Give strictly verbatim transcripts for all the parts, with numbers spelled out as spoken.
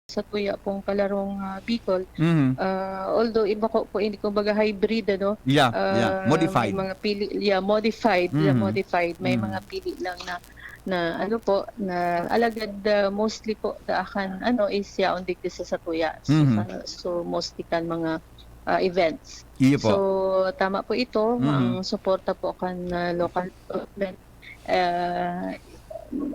sa tuya pong palarong, ah, Bicol. Mhm. Ah, although iba ko po, hindi, kumbaga, hybrid, ano. Yeah, yeah. Ah, Modified. May mga pili, yeah, modified, yeah, Mhm. modified. May Mhm. mga pili lang na, na ano po, na alagad, ah, mostly po, daakan, ano, is yaon digdi sa satuya. So, Mhm. sa, so, mostly kan mga, ah, events. Iyo po. So, tama po ito, Mhm. ang suporta po kan, ah, local government, ah,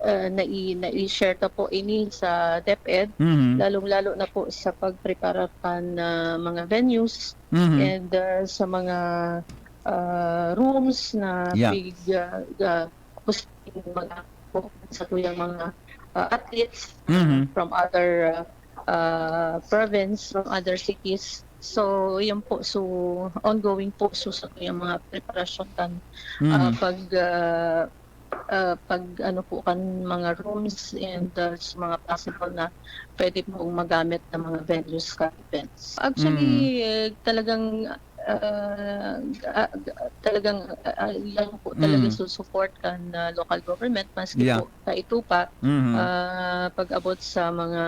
ah, nai-, nai-share ta po ini sa DepEd, Mhm. lalong-lalo na po sa pagpreparar kan, ah, mga venues Mhm. and, ah, sa mga, ah, rooms na Yeah. pig-, ah, ah, gusto mag-, sa tuyang mga, ah, athletes Mhm. from other, ah, ah, province, from other cities. So, yun po. So, ongoing po. So, sa tuyang mga preparasyon kan, ah, Mhm. pag, ah, ah, pag ano po kan mga rooms and, ah, sa mga possible na pwede pong magamit na mga venues kan events. Actually, Mhm. eh, talagang, ah, ah, ah, talagang, ah, ah, yan po talaga Mhm. susupport kan, ah, local government, maski Yeah. po sa ito pa, Mhm. ah, pag-abot sa mga,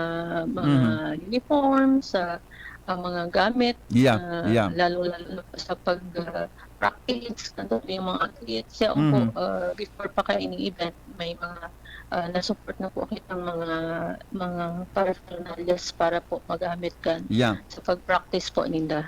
mga Mhm. uniform, sa, ah, mga gamit, Yeah, ah, yeah. lalo-lalo na po sa pag, ah, practice, ano, yung mga athletes. Siya po, Mhm. ah, before pa kaini event, may mga, ah, nasupport na po kitang mga, mga paraphernalias para po magamit kan Yeah. sa pag-practice po ninda.